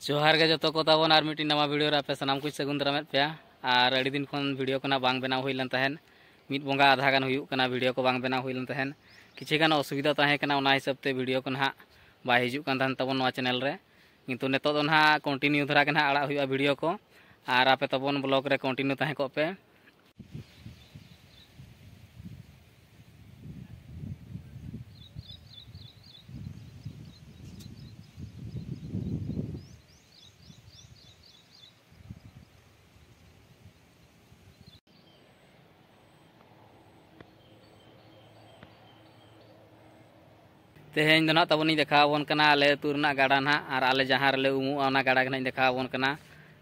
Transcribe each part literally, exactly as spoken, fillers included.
ᱡᱚᱦᱟᱨ ᱜᱮ ᱡᱚᱛᱚ ᱠᱚ ᱛᱟᱵᱚᱱ, ᱟᱨ ᱢᱤᱫᱴᱤᱡ ᱱᱟᱣᱟ ᱵᱷᱤᱰᱤᱭᱳ ᱨᱮ ᱟᱯᱮ ᱥᱟᱱᱟᱢ ᱠᱚᱧ ᱥᱟᱹᱜᱩᱱ ᱫᱟᱨᱟᱢᱮᱫ ᱯᱮᱭᱟ᱾ ᱟᱨ ᱟᱹᱰᱤ ᱫᱤᱱ ᱠᱷᱚᱱ ᱵᱷᱤᱰᱤᱭᱳ ᱠᱚ ᱱᱟᱦᱟᱜ ᱵᱟᱝ ᱵᱮᱱᱟᱣ ᱦᱩᱭ ᱞᱮᱱ ᱛᱟᱦᱮᱸᱫ, ᱢᱤᱫ ᱵᱚᱸᱜᱟ ᱟᱫᱷᱟ ᱜᱟᱱ ᱦᱩᱭᱩᱜ ᱠᱟᱱᱟ ᱵᱷᱤᱰᱤᱭᱳ ᱠᱚ ᱵᱟᱝ ᱵᱮᱱᱟᱣ ᱦᱩᱭ ᱞᱮᱱ ᱛᱟᱦᱮᱸᱫ᱾ ᱠᱤᱪᱷᱩ ᱜᱟᱱ ᱚᱥᱩᱵᱤᱫᱷᱟ ᱛᱟᱦᱮᱸ ᱠᱟᱱᱟ, ᱚᱱᱟ ᱦᱤᱥᱟᱹᱵ ᱛᱮ ᱵᱷᱤᱰᱤᱭᱳ ᱠᱚ ᱱᱟᱦᱟᱜ ᱵᱟᱭ ᱦᱤᱡᱩᱜ ᱠᱟᱱ ᱛᱟᱦᱮᱱ ᱛᱟᱵᱚᱱ ᱱᱚᱣᱟ ᱪᱮᱱᱮᱞ ᱨᱮ᱾ ᱠᱤᱱᱛᱩ ᱱᱤᱛᱚᱜ ᱫᱚ ᱱᱟᱦᱟᱜ ᱠᱚᱱᱴᱤᱱᱤᱭᱩ ᱫᱷᱟᱨᱟ ᱜᱮ ᱱᱟᱦᱟᱜ ᱟᱲᱟᱜ ᱦᱩᱭᱩᱜᱼᱟ ᱵᱷᱤᱰᱤᱭᱳ ᱠᱚ, ᱟᱨ ᱟᱯᱮ ᱛᱟᱵᱚᱱ ᱵᱞᱚᱜ ᱨᱮ ᱠᱚᱱᱴᱤᱱᱤᱭᱩ ᱛᱟᱦᱮᱸ ᱠᱚᱜ ᱯᱮ᱾ ᱛᱮᱦᱮᱧ ᱫᱚ ᱱᱟᱦᱟᱜ ᱛᱟᱵᱚᱱᱤᱧ ᱫᱮᱠᱷᱟᱣ ᱟᱵᱚᱱ ᱠᱟᱱᱟ ᱟᱞᱮ ᱟᱹᱛᱩ ᱨᱮᱱᱟᱜ ᱜᱟᱰᱟ ᱱᱟᱦᱟᱜ, ᱟᱨ ᱟᱞᱮ ᱡᱟᱦᱟᱸ ᱨᱮᱞᱮ ᱩᱢᱩᱜᱼᱟ ᱚᱱᱟ ᱜᱟᱰᱟ ᱜᱮ ᱱᱟᱦᱟᱜ ᱤᱧ ᱫᱮᱠᱷᱟᱣ ᱟᱵᱚᱱ ᱠᱟᱱᱟ᱾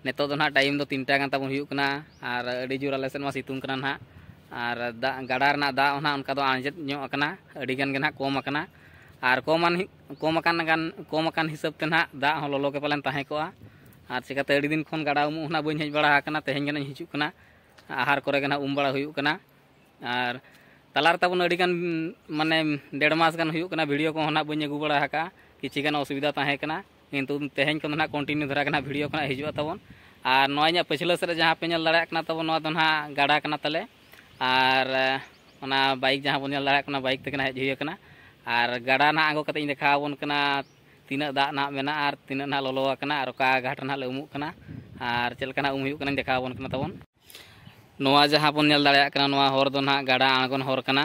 ᱱᱤᱛᱚᱜ ᱫᱚ ᱱᱟᱦᱟᱜ ᱴᱟᱭᱤᱢ ᱫᱚ ᱛᱤᱱᱴᱟ ᱜᱟᱱ ᱛᱟᱵᱚᱱ ᱦᱩᱭᱩᱜ ᱠᱟᱱᱟ, ᱟᱨ ᱟᱹᱰᱤ ᱡᱳᱨ ᱟᱞᱮ ᱥᱮᱫ ᱢᱟ ᱥᱤᱛᱩᱝ ᱠᱟᱱᱟ ᱱᱟᱦᱟᱜ᱾ ᱟᱨ ᱫᱟᱜ, ᱜᱟᱰᱟ ᱨᱮᱱᱟᱜ ᱫᱟᱜ ᱦᱚᱸ ᱱᱟᱦᱟᱜ ᱚᱱᱠᱟ ᱫᱚ ᱟᱸᱡᱮᱫ ᱧᱚᱜ ᱟᱠᱟᱱᱟ, ᱟᱹᱰᱤ ᱜᱟᱱ ᱜᱮ ᱱᱟᱦᱟᱜ ᱠᱚᱢ ᱟᱠᱟᱱᱟ᱾ ᱟᱨ ᱠᱚᱢᱟᱱ ᱦᱤ-, ᱠᱚᱢ ᱟᱠᱟᱱ ᱜᱟᱱ, ᱠᱚᱢ ᱟᱠᱟᱱ ᱦᱤᱥᱟᱹᱵ ᱛᱮ ᱱᱟᱦᱟᱜ ᱫᱟᱜ ᱦᱚᱸ ᱞᱚᱞᱚ ᱜᱮ ᱯᱟᱞᱮᱱ ᱛᱟᱦᱮᱸ ᱠᱚᱜᱼᱟ᱾ ᱟᱨ ᱪᱤᱠᱟᱹᱛᱮ ᱟᱹᱰᱤ ᱫᱤᱱ ᱠᱷᱚᱱ ᱜᱟᱰᱟ ᱩᱢᱩᱜ ᱦᱚᱸ ᱱᱟᱦᱟᱜ ᱵᱟᱹᱧ ᱦᱮᱡ ᱵᱟᱲᱟ ᱟᱠᱟᱱᱟ, ᱛᱮᱦᱮᱧ ᱜᱮ ᱱᱟᱦᱟᱜ ᱤᱧ ᱦᱤᱡᱩᱜ ᱠᱟᱱᱟ᱾ ᱟᱦᱟᱨ ᱠᱚᱨᱮ ᱜᱮ ᱱᱟᱦᱟᱜ ᱩᱢ ᱵᱟᱲᱟ ᱦᱩᱭᱩᱜ ᱠᱟᱱᱟ᱾ ᱟᱨ ᱛᱟᱞᱟ ᱨᱮ ᱛᱟᱵᱚᱱ ᱟᱹᱰᱤ ᱜᱟᱱ, ᱢᱟᱱᱮ, ᱰᱮᱲ ᱢᱟᱥ ᱜᱟᱱ ᱦᱩᱭᱩᱜ ᱠᱟᱱᱟ, ᱵᱷᱤᱰᱤᱭᱳ ᱠᱚᱦᱚᱸ ᱱᱟᱦᱟᱜ ᱵᱟᱹᱧ ᱟᱹᱜᱩ ᱵᱟᱲᱟ ᱟᱠᱟᱫᱼᱟ, ᱠᱤᱪᱷᱩ ᱜᱟᱱ ᱚᱥᱩᱵᱤᱫᱷᱟ ᱛᱟᱦᱮᱸ ᱠᱟᱱᱟ᱾ ᱠᱤᱱᱛᱩ ᱛᱮᱦᱮᱧ ᱠᱷᱚᱱ ᱫᱚ ᱱᱟᱦᱟᱜ ᱠᱚᱱᱴᱤᱱᱤᱭᱩ ᱫᱷᱟᱨᱟ ᱜᱮ ᱱᱟᱦᱟᱜ ᱵᱷᱤᱰᱤᱭᱳ ᱠᱚ ᱱᱟᱦᱟᱜ ᱦᱤᱡᱩᱜᱼᱟ ᱛᱟᱵᱚᱱ᱾ ᱟᱨ ᱱᱚᱜᱼᱚᱭ ᱤᱧᱟᱹᱜ ᱯᱟᱹᱪᱷᱞᱟᱹ ᱥᱮᱫ ᱨᱮ ᱡᱟᱦᱟᱸ ᱯᱮ ᱧᱮᱞ ᱫᱟᱲᱮᱭᱟᱜ ᱠᱟᱱᱟ ᱛᱟᱵᱚᱱ, ᱱᱚᱣᱟ ᱫᱚ ᱱᱟᱦᱟᱜ ᱜᱟᱰᱟ ᱠᱟᱱᱟ ᱛᱟᱞᱮ᱾ ᱟᱨ, ᱮ, ᱚᱱᱟ ᱵᱟᱭᱤᱠ ᱡᱟᱦᱟᱸ ᱵᱚᱱ ᱧᱮᱞ ᱫᱟᱲᱮᱭᱟᱜ ᱠᱟᱱᱟ, ᱵᱟᱭᱤᱠ ᱛᱮᱜᱮ ᱱᱟᱦᱟᱜ ᱦᱮᱡ ᱦᱩᱭ ᱟᱠᱟᱱᱟ᱾ ᱟᱨ ᱜᱟᱰᱟ ᱱᱟᱦᱟᱜ ᱟᱬᱜᱚ ᱠᱟᱛᱮ ᱤᱧ ᱫᱮᱠᱷᱟᱣ ᱟᱵᱚᱱ ᱠᱟᱱᱟ, ᱛᱤᱱᱟᱹᱜ ᱫᱟᱜ ᱱᱟᱦᱟᱜ ᱢᱮᱱᱟᱜᱼᱟ ᱟᱨ ᱛᱤᱱᱟᱹᱜ ᱱᱟᱦᱟᱜ ᱞᱚᱞᱚ ᱟᱠᱟᱱᱟ ᱟᱨ ᱚᱠᱟ ᱜᱷᱟᱴ ᱨᱮ ᱱᱟᱦᱟᱜ ᱞᱮ ᱩᱢᱩᱜ ᱠᱟᱱᱟ ᱟᱨ ᱪᱮᱫ ᱞᱮᱠᱟ ᱱᱟᱦᱟᱜ ᱩᱢ ᱦᱩᱭᱩᱜ ᱠᱟᱱᱟᱧ ᱫᱮᱠᱷᱟᱣ ᱟᱵᱚᱱ ᱠᱟᱱᱟ ᱛᱟᱵᱚᱱ᱾ ᱱᱚᱣᱟ ᱡᱟᱦᱟᱸ ᱵᱚᱱ ᱧᱮᱞ ᱫᱟᱲᱮᱭᱟᱜ ᱠᱟᱱᱟ, ᱱᱚᱣᱟ ᱦᱚᱨ ᱫᱚ ᱱᱟᱦᱟᱜ ᱜᱟᱰᱟ ᱟᱬᱜᱚᱱ ᱦᱚᱨ ᱠᱟᱱᱟ᱾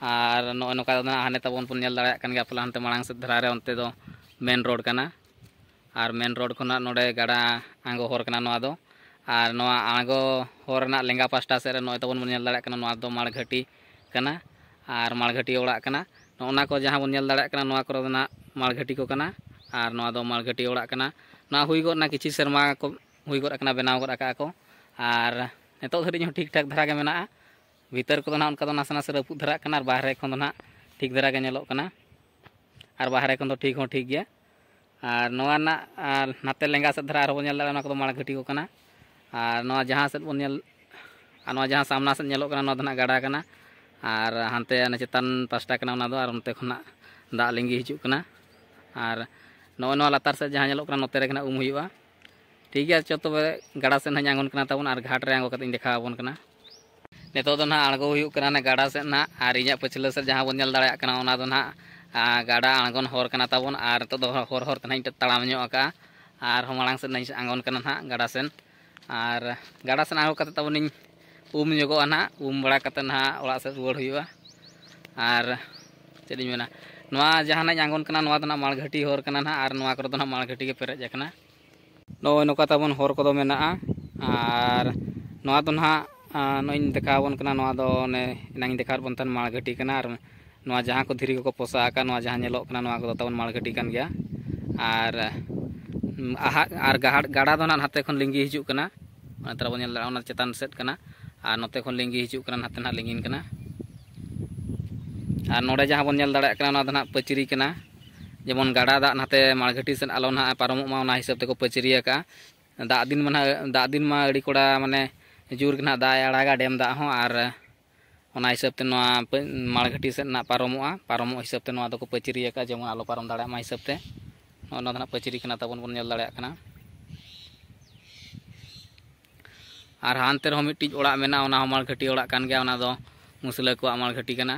ᱟᱨ ᱱᱚᱜᱼᱚᱭ ᱱᱚᱝᱠᱟ ᱫᱚ ᱱᱟᱦᱟᱜ ᱦᱟᱱᱮ ᱛᱟᱵᱚᱱ ᱵᱚᱱ ᱧᱮᱞ ᱫᱟᱲᱮᱭᱟᱜ ᱠᱟᱱ ᱜᱮᱭᱟ, ᱯᱟᱞᱮ ᱦᱟᱱᱛᱮ ᱢᱟᱲᱟᱝ ᱥᱮᱫ ᱫᱷᱟᱨᱟ ᱨᱮ ᱚᱱᱛᱮ ᱫᱚ ᱢᱮᱱ ᱨᱳᱰ ᱠᱟᱱᱟ᱾ ᱟᱨ ᱢᱮᱱ ᱨᱳᱰ ᱠᱷᱚᱱᱟᱜ ᱱᱚᱰᱮ ᱜᱟᱰᱟ ᱟᱬᱜᱚ ᱦᱚᱨ ᱠᱟᱱᱟ ᱱᱚᱣᱟ ᱫᱚ᱾ ᱟᱨ ᱱᱚᱣᱟ ᱟᱬᱜᱚ ᱦᱚᱨ ᱨᱮᱱᱟᱜ ᱞᱮᱸᱜᱟ ᱯᱟᱥᱴᱟ ᱥᱮᱫ ᱨᱮ ᱱᱚᱜᱼᱚᱭ ᱛᱟᱵᱚᱱ ᱵᱚᱱ ᱧᱮᱞ ᱫᱟᱲᱮᱭᱟᱜ ᱠᱟᱱᱟ, ᱱᱚᱣᱟ ᱫᱚ ᱢᱟᱲᱜᱷᱟᱹᱴᱤ ᱠᱟᱱᱟ᱾ ᱟᱨ ᱢᱟᱲᱜᱷᱟᱹᱴᱤ ᱚᱲᱟᱜ ᱠᱟᱱᱟ᱾ ᱱᱚᱜᱼᱚ ᱱᱟ ᱠᱚ ᱡᱟᱦᱟᱸ ᱵᱚᱱ ᱧᱮᱞ ᱫᱟᱲᱮᱭᱟᱜ ᱠᱟᱱᱟ, ᱱᱚᱣᱟ ᱠᱚᱨᱮ ᱫᱚ ᱱᱟᱜ ᱢᱟᱲᱜᱷᱟᱹᱴᱤ ᱠᱚ ᱠᱟᱱᱟ᱾ ᱟᱨ ᱱᱚᱣᱟ ᱫᱚ ᱢᱟᱲᱜᱷᱟᱹᱴᱤ ᱚᱲᱟᱜ ᱠᱟᱱᱟ᱾ ᱱᱚᱣᱟ ᱦᱩᱭ ᱜᱚᱫ ᱮᱱᱟ, ᱠᱤᱪᱷᱩ ᱥᱮᱨᱢᱟ ᱠᱚ ᱦᱩᱭ ᱜᱚᱫ ᱟᱠᱟᱱᱟ, ᱵᱮᱱᱟᱣ ᱜᱚᱫ ᱟᱠᱟᱫᱼᱟ ᱠᱚ᱾ ᱟᱨ ᱱᱤᱛᱚᱜ ᱫᱷᱟᱹᱨᱤᱡ ᱦᱚᱸ ᱴᱷᱤᱠ ᱴᱷᱟᱠ ᱫᱷᱟᱨᱟ ᱜᱮ ᱢᱮᱱᱟᱜᱼᱟ᱾ ᱵᱷᱤᱛᱟᱹᱨ ᱠᱚᱫᱚ ᱱᱟᱜ ᱚᱱᱠᱟ ᱫᱚ ᱱᱟᱥᱮ ᱱᱟᱥᱮ ᱨᱟᱹᱯᱩᱫ ᱫᱷᱟᱨᱟᱜ ᱠᱟᱱᱟ, ᱟᱨ ᱵᱟᱦᱨᱮ ᱠᱷᱚᱱ ᱫᱚ ᱱᱟᱜ ᱴᱷᱤᱠ ᱫᱷᱟᱨᱟ ᱜᱮ ᱧᱮᱞᱚᱜ ᱠᱟᱱᱟ᱾ ᱟᱨ ᱵᱟᱦᱨᱮ ᱠᱷᱚᱱ ᱫᱚ ᱴᱷᱤᱠ ᱦᱚᱸ ᱴᱷᱤᱠ ᱜᱮᱭᱟ᱾ ᱟᱨ ᱱᱚᱣᱟ ᱨᱮᱱᱟᱜ, ᱟᱨ ᱱᱟᱛᱮ ᱞᱮᱸᱜᱟ ᱥᱮᱫ ᱫᱷᱟᱨᱟ ᱟᱨᱦᱚᱸ ᱵᱚᱱ ᱧᱮᱞ ᱫᱟᱲᱮᱭᱟᱜᱼᱟ, ᱚᱱᱟ ᱠᱚᱫᱚ ᱢᱟᱲᱜᱷᱟᱹᱴᱤ ᱠᱚ ᱠᱟᱱᱟ᱾ ᱟᱨ ᱱᱚᱣᱟ ᱡᱟᱦᱟᱸ ᱥᱮᱫ ᱵᱚᱱ ᱧᱮᱞ, ᱟᱨ ᱱᱚᱣᱟ ᱡᱟᱦᱟᱸ ᱥᱟᱢᱱᱟ ᱥᱮᱫ ᱧᱮᱞᱚᱜ ᱠᱟᱱᱟ, ᱱᱚᱣᱟ ᱫᱚ ᱱᱟᱜ ᱜᱟᱰᱟ ᱠᱟᱱᱟ᱾ ᱟᱨ ᱦᱟᱱᱛᱮ ᱚᱱᱟ ᱪᱮᱛᱟᱱ ᱯᱟᱥᱴᱟ ᱠᱟᱱᱟ ᱚᱱᱟ ᱫᱚ, ᱟᱨ ᱚᱱᱛᱮ ᱠᱷᱚᱱᱟᱜ ᱫᱟᱜ ᱞᱤᱸᱜᱤ ᱦᱤᱡᱩᱜ ᱠᱟᱱᱟ᱾ ᱟᱨ ᱱᱚᱜᱼᱚᱭ ᱱᱚᱣᱟ ᱞᱟᱛᱟᱨ ᱥᱮᱫ ᱡᱟᱦᱟᱸ ᱧᱮᱞᱚᱜ ᱠᱟᱱᱟ, ᱱᱚᱛᱮ ᱨᱮᱜᱮ ᱱᱟᱜ ᱩᱢ ᱦᱩᱭᱩᱜᱼᱟ᱾ ᱴᱷᱤᱠ ᱜᱮᱭᱟ, ᱪᱚ ᱛᱚᱵᱮ ᱜᱟᱰᱟ ᱥᱮᱫ ᱱᱟᱜ ᱤᱧ ᱟᱬᱜᱚᱱ ᱠᱟᱱᱟ ᱛᱟᱵᱚᱱ ᱟᱨ ᱜᱷᱟᱴ ᱨᱮ ᱟᱬᱜᱚ ᱠᱟᱛᱮ ᱤᱧ ᱫᱮᱠᱷᱟᱣ ᱟᱵᱚᱱ ᱠᱟᱱᱟ᱾ ᱱᱤᱛᱚᱜ ᱫᱚ ᱱᱟᱦᱟᱜ ᱟᱬᱜᱚ ᱦᱩᱭᱩᱜ ᱠᱟᱱᱟ ᱱᱟᱜ ᱜᱟᱰᱟ ᱥᱮᱫ ᱱᱟᱜ, ᱟᱨ ᱤᱧᱟᱹᱜ ᱯᱟᱹᱪᱷᱞᱟᱹ ᱥᱮᱫ ᱡᱟᱦᱟᱸ ᱵᱚᱱ ᱧᱮᱞ ᱫᱟᱲᱮᱭᱟᱜ ᱠᱟᱱᱟ, ᱚᱱᱟ ᱫᱚ ᱱᱟᱜ, ᱟ, ᱜᱟᱰᱟ ᱟᱬᱜᱚᱱ ᱦᱚᱨ ᱠᱟᱱᱟ ᱛᱟᱵᱚᱱ᱾ ᱟᱨ ᱱᱤᱛᱚᱜ ᱫᱚ ᱦᱚᱨ ᱦᱚᱨ ᱛᱮ ᱱᱟᱜ ᱤᱧ ᱛᱟᱲᱟᱢ ᱧᱚᱜ ᱟᱠᱟᱜᱼᱟ, ᱟᱨᱦᱚᱸ ᱢᱟᱲᱟᱝ ᱥᱮᱫ ᱱᱟᱜ ᱤᱧ ᱟᱬᱜᱚᱱ ᱠᱟᱱᱟ ᱱᱟᱜ ᱜᱟᱰᱟ ᱥᱮᱫ᱾ ᱟᱨ ᱜᱟᱰᱟ ᱥᱮᱫ ᱟᱬᱜᱚ ᱠᱟᱛᱮ ᱛᱟᱵᱚᱱᱤᱧ ᱩᱢ ᱧᱚᱜᱚᱜᱼᱟ ᱱᱟᱜ᱾ ᱩᱢ ᱵᱟᱲᱟ ᱠᱟᱛᱮ ᱱᱟᱜ ᱚᱲᱟᱜ ᱥᱮᱫ ᱨᱩᱣᱟᱹᱲ ᱦᱩᱭᱩᱜᱼᱟ᱾ ᱟᱨ ᱪᱮᱫ ᱤᱧ ᱢᱮᱱᱟ, ᱱᱚᱣᱟ ᱡᱟᱦᱟᱸ ᱱᱟᱜ ᱤᱧ ᱟᱬᱜᱚᱱ ᱠᱟᱱᱟ, ᱱᱚᱣᱟ ᱫᱚ ᱱᱟᱜ ᱢᱟᱲᱜᱷᱟᱹᱴᱤ ᱦᱚᱨ ᱠᱟᱱᱟ ᱱᱟᱜ, ᱟᱨ ᱱᱚᱣᱟ ᱠᱚᱨᱮ ᱫᱚ ᱱᱟᱜ ᱢᱟᱲᱜᱷᱟᱹᱴᱤ ᱜᱮ ᱯᱮᱨᱮᱡ ᱟᱠᱟᱱᱟ᱾ ᱱᱚᱜᱼᱚᱭ ᱱᱚᱝᱠᱟ ᱛᱟᱵᱚᱱ ᱦᱚᱨ ᱠᱚᱫᱚ ᱢᱮᱱᱟᱜᱼᱟ᱾ ᱟᱨ ᱱᱚᱣᱟ ᱫᱚ ᱱᱟᱦᱟᱜ, ᱟ, ᱱᱚᱜᱼᱚᱭ ᱤᱧ ᱫᱮᱠᱷᱟᱣ ᱟᱵᱚᱱ ᱠᱟᱱᱟ, ᱱᱚᱣᱟ ᱫᱚ ᱚᱱᱮ ᱮᱱᱟᱝ ᱤᱧ ᱫᱮᱠᱷᱟᱣᱟᱫ ᱵᱚᱱ ᱛᱟᱦᱮᱱ ᱢᱟᱲᱜᱷᱟᱹᱴᱤ ᱠᱟᱱᱟ᱾ ᱟᱨ ᱱᱚᱣᱟ ᱡᱟᱦᱟᱸ ᱠᱚ ᱫᱷᱤᱨᱤ ᱠᱚᱠᱚ ᱯᱚᱥᱟᱜ ᱟᱠᱟᱫ, ᱱᱚᱣᱟ ᱡᱟᱦᱟᱸ ᱧᱮᱞᱚᱜ ᱠᱟᱱᱟ, ᱱᱚᱣᱟ ᱠᱚᱫᱚ ᱛᱟᱵᱚᱱ ᱢᱟᱲᱜᱷᱟᱹᱴᱤ ᱠᱟᱱ ᱜᱮᱭᱟ᱾ ᱟᱨ, ᱩᱢ, ᱟᱦᱟᱜ, ᱟᱨ ᱜᱟᱦᱟᱲ, ᱜᱟᱰᱟ ᱫᱚ ᱱᱟᱦᱟᱜ ᱱᱟᱛᱮ ᱠᱷᱚᱱ ᱞᱤᱸᱜᱤ ᱦᱤᱡᱩᱜ ᱠᱟᱱᱟ, ᱚᱱᱟ ᱛᱟᱨᱟ ᱵᱚᱱ ᱧᱮᱞ ᱫᱟᱲᱮᱭᱟᱜᱼᱟ, ᱚᱱᱟ ᱪᱮᱛᱟᱱ ᱥᱮᱫ ᱠᱟᱱᱟ᱾ ᱟᱨ ᱱᱚᱛᱮ ᱠᱷᱚᱱ ᱞᱤᱸᱜᱤ ᱦᱤᱡᱩᱜ ᱠᱟᱱᱟ, ᱱᱟᱛᱮ ᱱᱟᱦᱟᱜ ᱞᱤᱸᱜᱤᱱ ᱠᱟᱱᱟ᱾ ᱟᱨ ᱱᱚᱰᱮ ᱡᱟᱦᱟᱸ ᱵᱚᱱ ᱧᱮᱞ ᱫᱟᱲᱮᱭᱟᱜ ᱠᱟᱱᱟ, ᱚᱱᱟ ᱫᱚ ᱱᱟᱦᱟᱜ ᱯᱟᱹᱪᱨᱤ ᱠᱟᱱᱟ᱾ ᱡᱮᱢᱚᱱ ᱜᱟᱰᱟ ᱫᱟᱜ ᱱᱟᱛᱮ ᱢᱟᱲᱜᱷᱟᱹᱴᱤ ᱥᱮᱫ ᱟᱞᱚ ᱱᱟᱦᱟᱜ ᱯᱟᱨᱚᱢᱚᱜ ᱢᱟ, ᱚᱱᱟ ᱦᱤᱥᱟᱹᱵ ᱛᱮᱠᱚ ᱯᱟᱹᱪᱨᱤ ᱟᱠᱟᱜᱼᱟ᱾ ᱫᱟᱜ ᱫᱤᱱ ᱢᱟ ᱱᱟᱦᱟᱜ, ᱫᱟᱜ ᱫᱤᱱ ᱢᱟ ᱟᱹᱰᱤ ᱠᱚᱲᱟ ᱢᱟᱱᱮ ᱡᱳᱨ ᱜᱮ ᱱᱟᱦᱟᱜ ᱫᱟᱜ ᱮ ᱟᱲᱟᱜᱟ, ᱰᱮᱢ ᱫᱟᱜ ᱦᱚᱸ᱾ ᱟᱨ ᱚᱱᱟ ᱦᱤᱥᱟᱹᱵ ᱛᱮ ᱱᱚᱣᱟ ᱯᱟᱹ-, ᱢᱟᱲᱜᱷᱟᱹᱴᱤ ᱥᱮᱫ ᱱᱟᱦᱟᱜ ᱯᱟᱨᱚᱢᱚᱜᱼᱟ, ᱯᱟᱨᱚᱢᱚᱜ ᱦᱤᱥᱟᱹᱵ ᱛᱮ ᱱᱚᱣᱟ ᱫᱚᱠᱚ ᱯᱟᱹᱪᱨᱤ ᱟᱠᱟᱫᱼᱟ, ᱡᱮᱢᱚᱱ ᱟᱞᱚ ᱯᱟᱨᱚᱢ ᱫᱟᱲᱮᱭᱟᱜ ᱢᱟ ᱦᱤᱥᱟᱹᱵ ᱛᱮ᱾ ᱱᱚᱜᱼᱚ ᱱᱚᱣᱟ ᱫᱚ ᱱᱟᱦᱟᱜ ᱯᱟᱹᱪᱨᱤ ᱠᱟᱱᱟ ᱛᱟᱵᱚᱱ, ᱵᱚᱱ ᱧᱮᱞ ᱫᱟᱲᱮᱭᱟᱜ ᱠᱟᱱᱟ᱾ ᱟᱨ ᱦᱟᱱᱛᱮ ᱨᱮᱦᱚᱸ ᱢᱤᱫᱴᱤᱡ ᱚᱲᱟᱜ ᱢᱮᱱᱟᱜᱼᱟ, ᱚᱱᱟ ᱦᱚᱸ ᱢᱟᱲᱜᱷᱟᱹᱴᱤ ᱚᱲᱟᱜ ᱠᱟᱱ ᱜᱮᱭᱟ, ᱚᱱᱟ ᱫᱚ ᱢᱩᱥᱞᱟᱹ ᱠᱚᱣᱟᱜ ᱢᱟᱲᱜᱷᱟᱹᱴᱤ ᱠᱟᱱᱟ᱾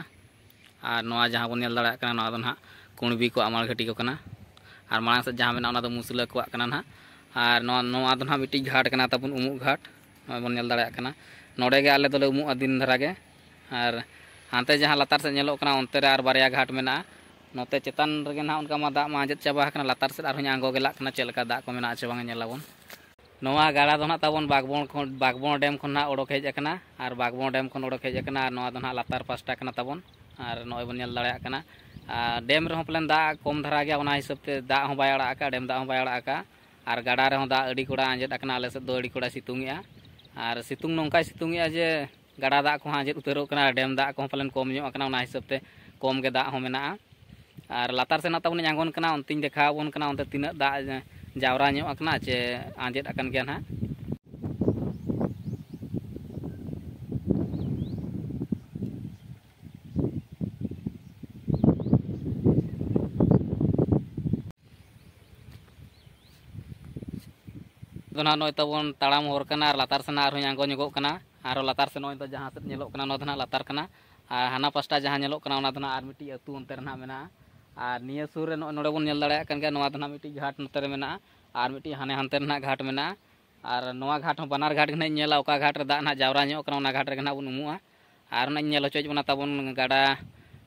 ᱟᱨ ᱱᱚᱣᱟ ᱡᱟᱦᱟᱸ ᱵᱚᱱ ᱧᱮᱞ ᱫᱟᱲᱮᱭᱟᱜ ᱠᱟᱱᱟ, ᱱᱚᱣᱟ ᱫᱚ ᱱᱟᱦᱟᱜ ᱠᱩᱬᱵᱤ ᱠᱚᱣᱟᱜ ᱢᱟᱲᱜᱷᱟᱹᱴᱤ ᱠᱚ ᱠᱟᱱᱟ᱾ ᱟᱨ ᱢᱟᱲᱟᱝ ᱥᱮᱫ ᱡᱟᱦᱟᱸ ᱢᱮᱱᱟᱜᱼᱟ, ᱚᱱᱟ ᱫᱚ ᱢᱩᱥᱞᱟᱹ ᱠᱚᱣᱟᱜ ᱠᱟᱱᱟ ᱱᱟᱦᱟᱜ᱾ ᱟᱨ ᱱᱚᱣᱟ, ᱱᱚᱣᱟ ᱫᱚ ᱱᱟᱦᱟᱜ ᱢᱤᱫᱴᱤᱡ ᱜᱷᱟᱴ ᱠᱟᱱᱟ ᱛᱟᱵᱚᱱ, ᱩᱢᱩᱜ ᱜᱷᱟᱴ, ᱱᱚᱜᱼᱚᱭ ᱵᱚᱱ ᱧᱮᱞ ᱫᱟᱲᱮᱭᱟᱜ ᱠᱟᱱᱟ᱾ ᱱᱚᱰᱮ ᱜᱮ ᱟᱞᱮ ᱫᱚᱞᱮ ᱩᱢᱩᱜᱼᱟ ᱫᱤᱱ ᱫᱷᱟᱨᱟ ᱜᱮ᱾ ᱟᱨ ᱦᱟᱱᱛᱮ ᱡᱟᱦᱟᱸ ᱞᱟᱛᱟᱨ ᱥᱮᱫ ᱧᱮᱞᱚᱜ ᱠᱟᱱᱟ, ᱚᱱᱛᱮ ᱨᱮ ᱟᱨ ᱵᱟᱨᱭᱟ ᱜᱷᱟᱴ ᱢᱮᱱᱟᱜᱼᱟ᱾ ᱱᱚᱛᱮ ᱪᱮᱛᱟᱱ ᱨᱮᱜᱮ ᱱᱟᱦᱟᱜ ᱚᱱᱠᱟ ᱢᱟ ᱫᱟᱜ ᱢᱟ ᱟᱸᱡᱮᱫ ᱪᱟᱵᱟ ᱟᱠᱟᱱᱟ, ᱞᱟᱛᱟᱨ ᱥᱮᱫ ᱟᱨᱦᱚᱸᱧ ᱟᱬᱜᱚ ᱜᱮᱞᱟᱜ ᱠᱟᱱᱟ, ᱪᱮᱫ ᱞᱮᱠᱟ ᱫᱟᱜ ᱠᱚ ᱢᱮᱱᱟᱜᱼᱟ ᱪᱮ ᱵᱟᱝ, ᱧᱮᱞ ᱟᱵᱚᱱ᱾ ᱱᱚᱣᱟ ᱜᱟᱰᱟ ᱫᱚ ᱱᱟᱦᱟᱜ ᱛᱟᱵᱚᱱ ᱵᱟᱜᱽᱵᱚᱱ ᱠᱷᱚᱱ, ᱵᱟᱜᱽᱵᱚᱱ ᱰᱮᱢ ᱠᱷᱚᱱ ᱱᱟᱦᱟᱜ ᱚᱰᱚᱠ ᱦᱮᱡ ᱟᱠᱟᱱᱟ, ᱟᱨ ᱵᱟᱜᱽᱵᱚᱱ ᱰᱮᱢ ᱠᱷᱚᱱ ᱚᱰᱚᱠ ᱦᱮᱡ ᱟᱠᱟᱱᱟ, ᱟᱨ ᱱᱚᱣᱟ ᱫᱚ ᱱᱟᱦᱟᱜ ᱞᱟᱛᱟᱨ ᱯᱟᱥᱴᱟ ᱠᱟᱱᱟ ᱛᱟᱵᱚᱱ᱾ ᱟᱨ ᱱᱚᱜᱼᱚᱭ ᱵᱚᱱ ᱧᱮᱞ ᱫᱟᱲᱮᱭᱟᱜ ᱠᱟᱱᱟ, ᱟᱨ ᱰᱮᱢ ᱨᱮᱦᱚᱸ ᱯᱟᱞᱮᱱ ᱫᱟᱜ ᱠᱚᱢ ᱫᱷᱟᱨᱟ ᱜᱮᱭᱟ, ᱚᱱᱟ ᱦᱤᱥᱟᱹᱵ ᱛᱮ ᱫᱟᱜ ᱦᱚᱸ ᱵᱟᱭ ᱟᱲᱟᱜ ᱟᱠᱟᱫᱼᱟ, ᱰᱮᱢ ᱫᱟᱜ ᱦᱚᱸ ᱵᱟᱭ ᱟᱲᱟᱜ ᱟᱠᱟᱫᱼᱟ᱾ ᱟᱨ ᱜᱟᱰᱟ ᱨᱮᱦᱚᱸ ᱫᱟᱜ ᱟᱹᱰᱤ ᱠᱚᱲᱟ ᱟᱸᱡᱮᱫ ᱟᱠᱟᱱᱟ, ᱟᱞᱮ ᱥᱮᱫ ᱫᱚ ᱟᱹᱰᱤ ᱠᱚᱲᱟ ᱥᱤᱛᱩᱝ ᱮᱜᱼᱟ᱾ ᱟᱨ ᱥᱤᱛᱩᱝ ᱱᱚᱝᱠᱟᱭ ᱥᱤᱛᱩᱝ ᱮᱜᱼᱟ ᱡᱮ ᱜᱟᱰᱟ ᱫᱟᱜ ᱠᱚᱦᱚᱸ ᱟᱸᱡᱮᱫ ᱩᱛᱟᱹᱨᱚᱜ ᱠᱟᱱᱟ, ᱰᱮᱢ ᱫᱟᱜ ᱠᱚᱦᱚᱸ ᱯᱟᱞᱮᱱ ᱠᱚᱢ ᱧᱚᱜ ᱟᱠᱟᱱᱟ, ᱚᱱᱟ ᱦᱤᱥᱟᱹᱵ ᱛᱮ ᱠᱚᱢ ᱜᱮ ᱫᱟᱜ ᱦᱚᱸ ᱢᱮᱱᱟᱜᱼᱟ᱾ ᱟᱨ ᱞᱟᱛᱟᱨ ᱥᱮᱫ ᱱᱟᱜ ᱛᱟᱵᱚᱱᱤᱧ ᱟᱬᱜᱚᱱ ᱠᱟᱱᱟ, ᱚᱱᱛᱮᱧ ᱫᱮᱠᱷᱟᱣ ᱟᱵᱚᱱ ᱠᱟᱱᱟ, ᱚᱱᱛᱮ ᱛᱤᱱᱟᱹᱜ ᱫᱟᱜ ᱡᱟᱣᱨᱟ ᱧᱚᱜ ᱟᱠᱟᱱᱟ ᱪᱮ ᱟᱸᱡᱮᱫ ᱟᱠᱟᱱ ᱜᱮᱭᱟ ᱱᱟᱦᱟᱜ᱾ ᱫᱚ ᱱᱟᱦᱟᱜ ᱱᱚᱜᱼᱚᱭ ᱛᱟᱵᱚᱱ ᱛᱟᱲᱟᱢ ᱦᱚᱨ ᱠᱟᱱᱟ, ᱟᱨ ᱞᱟᱛᱟᱨ ᱥᱮᱱᱟᱜ ᱟᱨᱦᱚᱸᱧ ᱟᱬᱜᱚ ᱧᱚᱜᱚᱜ ᱠᱟᱱᱟ᱾ ᱟᱨᱦᱚᱸ ᱞᱟᱛᱟᱨ ᱥᱮᱫ ᱱᱚᱜᱼᱚᱭ ᱫᱚ ᱡᱟᱦᱟᱸ ᱥᱮᱫ ᱧᱮᱞᱚᱜ ᱠᱟᱱᱟ, ᱱᱚᱣᱟ ᱫᱚ ᱱᱟᱦᱟᱜ ᱞᱟᱛᱟᱨ ᱠᱟᱱᱟ᱾ ᱟᱨ ᱦᱟᱱᱟ ᱯᱟᱥᱴᱟ ᱡᱟᱦᱟᱸ ᱧᱮᱞᱚᱜ ᱠᱟᱱᱟ, ᱚᱱᱟ ᱫᱚ ᱱᱟᱦᱟᱜ ᱟᱨ ᱢᱤᱫᱴᱤᱡ ᱟᱹᱛᱩ ᱚᱱᱛᱮ ᱨᱮ ᱱᱟᱦᱟᱜ ᱢᱮᱱᱟᱜᱼᱟ᱾ ᱟᱨ ᱱᱤᱭᱟᱹ ᱥᱩᱨ ᱨᱮ ᱱᱚᱜᱼᱚᱭ ᱱᱚᱰᱮ ᱵᱚᱱ ᱧᱮᱞ ᱫᱟᱲᱮᱭᱟᱜ ᱠᱟᱱ ᱜᱮᱭᱟ, ᱱᱚᱣᱟ ᱫᱚ ᱱᱟᱦᱟᱜ ᱢᱤᱫᱴᱤᱡ ᱜᱷᱟᱴ ᱱᱚᱛᱮ ᱨᱮ ᱢᱮᱱᱟᱜᱼᱟ, ᱟᱨ ᱢᱤᱫᱴᱤᱡ ᱦᱟᱱᱮ ᱦᱟᱱᱛᱮ ᱨᱮ ᱱᱟᱦᱟᱜ ᱜᱷᱟᱴ ᱢᱮᱱᱟᱜᱼᱟ᱾ ᱟᱨ ᱱᱚᱣᱟ ᱜᱷᱟᱴ ᱦᱚᱸ, ᱵᱟᱱᱟᱨ ᱜᱷᱟᱴ ᱜᱮ ᱱᱟᱦᱟᱜ ᱤᱧ ᱧᱮᱞᱟ, ᱚᱠᱟ ᱜᱷᱟᱴ ᱨᱮ ᱫᱟᱜ ᱱᱟᱦᱟᱜ ᱡᱟᱣᱨᱟ ᱧᱚᱜ ᱠᱟᱱᱟ, ᱚᱱᱟ ᱜᱷᱟᱴ ᱨᱮᱜᱮ ᱱᱟᱦᱟᱜ ᱵᱚᱱ ᱩᱢᱩᱜᱼᱟ᱾ ᱟᱨ ᱚᱱᱟᱧ ᱧᱮᱞ ᱦᱚᱪᱚᱭᱮᱫ ᱵᱚᱱᱟ ᱛᱟᱵᱚᱱ ᱜᱟᱰᱟ,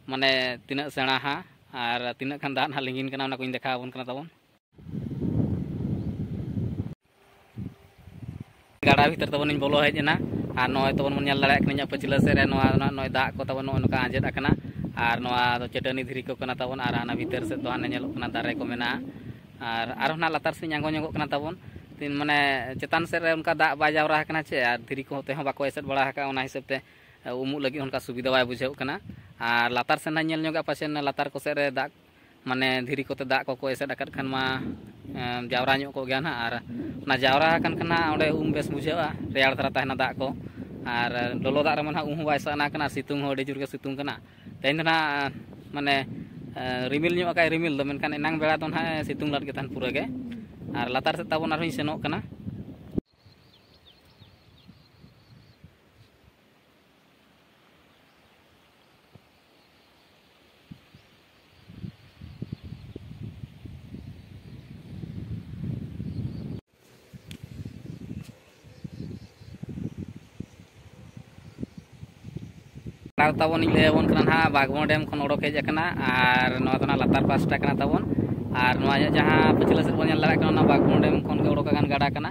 ᱢᱟᱱᱮ ᱛᱤᱱᱟᱹᱜ ᱥᱮᱬᱟ ᱦᱟᱸᱜ ᱟᱨ ᱛᱤᱱᱟᱹᱜ ᱜᱟᱱ ᱫᱟᱜ ᱱᱟᱦᱟᱜ ᱞᱤᱸᱜᱤᱱ ᱠᱟᱱᱟ, ᱚᱱᱟ ᱠᱚᱧ ᱫᱮᱠᱷᱟᱣ ᱟᱵᱚᱱ ᱠᱟᱱᱟ ᱛᱟᱵᱚᱱ᱾ ᱜᱟᱰᱟ ᱵᱷᱤᱛᱟᱹᱨ ᱛᱟᱵᱚᱱ ᱤᱧ ᱵᱚᱞᱚ ᱦᱮᱡ ᱮᱱᱟ᱾ ᱟᱨ ᱱᱚᱜᱼᱚᱭ ᱛᱟᱵᱚᱱ ᱵᱚᱱ ᱧᱮᱞ ᱫᱟᱲᱮᱭᱟᱜ ᱠᱟᱱᱟ, ᱤᱧᱟᱹᱜ ᱯᱟᱹᱪᱷᱞᱟᱹ ᱥᱮᱫ ᱨᱮ ᱱᱚᱣᱟ, ᱱᱚᱜᱼᱚᱭ ᱫᱟᱜ ᱠᱚ ᱛᱟᱵᱚᱱ ᱱᱚᱜᱼᱚᱭ ᱱᱚᱝᱠᱟ ᱟᱸᱡᱮᱫ ᱟᱠᱟᱱᱟ᱾ ᱟᱨ ᱱᱚᱣᱟ ᱫᱚ ᱪᱟᱹᱴᱟᱹᱱᱤ ᱫᱷᱤᱨᱤ ᱠᱚ ᱠᱟᱱᱟ ᱛᱟᱵᱚᱱ, ᱟᱨ ᱦᱟᱱᱟ ᱵᱷᱤᱛᱟᱹᱨ ᱥᱮᱫ ᱫᱚ ᱦᱟᱱᱮ ᱧᱮᱞᱚᱜ ᱠᱟᱱᱟ, ᱫᱟᱨᱮ ᱠᱚ ᱢᱮᱱᱟᱜᱼᱟ᱾ ᱟᱨ ᱟᱨᱦᱚᱸ ᱱᱟᱜ ᱞᱟᱛᱟᱨ ᱥᱮᱫ ᱤᱧ ᱟᱬᱜᱚ ᱧᱚᱜᱚᱜ ᱠᱟᱱᱟ ᱛᱟᱵᱚᱱ᱾ ᱛᱤᱱ ᱢᱟᱱᱮ ᱪᱮᱛᱟᱱ ᱥᱮᱫ ᱨᱮ ᱚᱱᱠᱟ ᱫᱟᱜ ᱵᱟᱭ ᱡᱟᱣᱨᱟ ᱟᱠᱟᱱᱟ ᱪᱮ, ᱟᱨ ᱫᱷᱤᱨᱤ ᱠᱚᱦᱚᱸ ᱛᱮᱦᱚᱸ ᱵᱟᱠᱚ ᱮᱥᱮᱫ ᱵᱟᱲᱟ ᱟᱠᱟᱫᱼᱟ, ᱚᱱᱟ ᱦᱤᱥᱟᱹᱵ ᱛᱮ ᱩᱢᱩᱜ ᱞᱟᱹᱜᱤᱫ ᱚᱱᱠᱟ ᱥᱩᱵᱤᱫᱷᱟ ᱵᱟᱭ ᱵᱩᱡᱷᱟᱹᱜ ᱠᱟᱱᱟ᱾ ᱟᱨ ᱞᱟᱛᱟᱨ ᱥᱮᱱ ᱦᱟᱸᱜ ᱧᱮᱞ ᱧᱚᱜᱟ, ᱯᱟᱪᱮᱫ ᱞᱟᱛᱟᱨ ᱠᱚ ᱥᱮᱫ ᱨᱮ ᱫᱟᱜ, ᱢᱟᱱᱮ ᱫᱷᱤᱨᱤ ᱠᱚᱛᱮ ᱫᱟᱜ ᱠᱚᱠᱚ ᱮᱥᱮᱫ ᱟᱠᱟᱫ ᱠᱷᱟᱱ ᱢᱟ, ᱮᱸ, ᱡᱟᱣᱨᱟ ᱧᱚᱜ ᱠᱚᱜ ᱜᱮᱭᱟ ᱱᱟᱦᱟᱜ᱾ ᱟᱨ ᱚᱱᱟ ᱡᱟᱣᱨᱟ ᱟᱠᱟᱱ ᱠᱷᱟᱱ ᱦᱟᱸᱜ ᱚᱸᱰᱮ ᱩᱢ ᱵᱮᱥ ᱵᱩᱡᱷᱟᱹᱜᱼᱟ, ᱨᱮᱭᱟᱲ ᱫᱷᱟᱨᱟ ᱛᱟᱦᱮᱱᱟ ᱫᱟᱜ ᱠᱚ᱾ ᱟᱨ ᱞᱚᱞᱚ ᱫᱟᱜ ᱨᱮᱢᱟ ᱱᱟᱦᱟᱜ ᱩᱢ ᱦᱚᱸ ᱵᱟᱭ ᱥᱟᱱᱟ ᱠᱟᱱᱟ, ᱟᱨ ᱥᱤᱛᱩᱝ ᱦᱚᱸ ᱟᱹᱰᱤ ᱡᱳᱨ ᱜᱮ ᱥᱤᱛᱩᱝ ᱠᱟᱱᱟ᱾ ᱛᱮᱦᱮᱧ ᱫᱚ ᱱᱟᱦᱟᱜ, ᱢᱟᱱᱮ, ᱮᱸ, ᱨᱤᱢᱤᱞ ᱧᱚᱜ ᱟᱠᱟᱫ ᱨᱤᱢᱤᱞ ᱫᱚ, ᱢᱮᱱᱠᱷᱟᱱ ᱮᱱᱟᱝ ᱵᱮᱲᱟ ᱫᱚ ᱱᱟᱦᱟᱜ ᱥᱤᱛᱩᱝ ᱞᱟᱫ ᱜᱮ ᱛᱟᱦᱮᱱ ᱯᱩᱨᱟᱹ ᱜᱮ᱾ ᱟᱨ ᱞᱟᱛᱟᱨ ᱥᱮᱫ ᱛᱟᱵᱚᱱ ᱟᱨᱦᱚᱸᱧ ᱥᱮᱱᱚᱜ ᱠᱟᱱᱟ᱾ ᱟᱨ ᱛᱟᱵᱚᱱ ᱤᱧ ᱞᱟᱹᱭ ᱟᱵᱚᱱ ᱠᱟᱱᱟ ᱱᱟᱦᱟᱜ, ᱵᱟᱜᱽᱢᱚ ᱰᱮᱢ ᱠᱷᱚᱱ ᱚᱰᱚᱠ ᱦᱮᱡ ᱟᱠᱟᱱᱟ, ᱟᱨ ᱱᱚᱣᱟ ᱫᱚ ᱱᱟᱦᱟᱜ ᱞᱟᱛᱟᱨ ᱯᱟᱥᱴᱟ ᱠᱟᱱᱟ ᱛᱟᱵᱚᱱ᱾ ᱟᱨ ᱱᱚᱣᱟ ᱤᱧᱟᱹᱜ ᱡᱟᱦᱟᱸ ᱯᱟᱹᱪᱷᱞᱟᱹ ᱥᱮᱫ ᱵᱚᱱ ᱧᱮᱞ ᱫᱟᱲᱮᱭᱟᱜ ᱠᱟᱱᱟ, ᱚᱱᱟ ᱵᱟᱜᱽᱢᱚ ᱰᱮᱢ ᱠᱷᱚᱱ ᱜᱮ ᱚᱰᱚᱠ ᱟᱠᱟᱱ ᱜᱟᱰᱟ ᱠᱟᱱᱟ᱾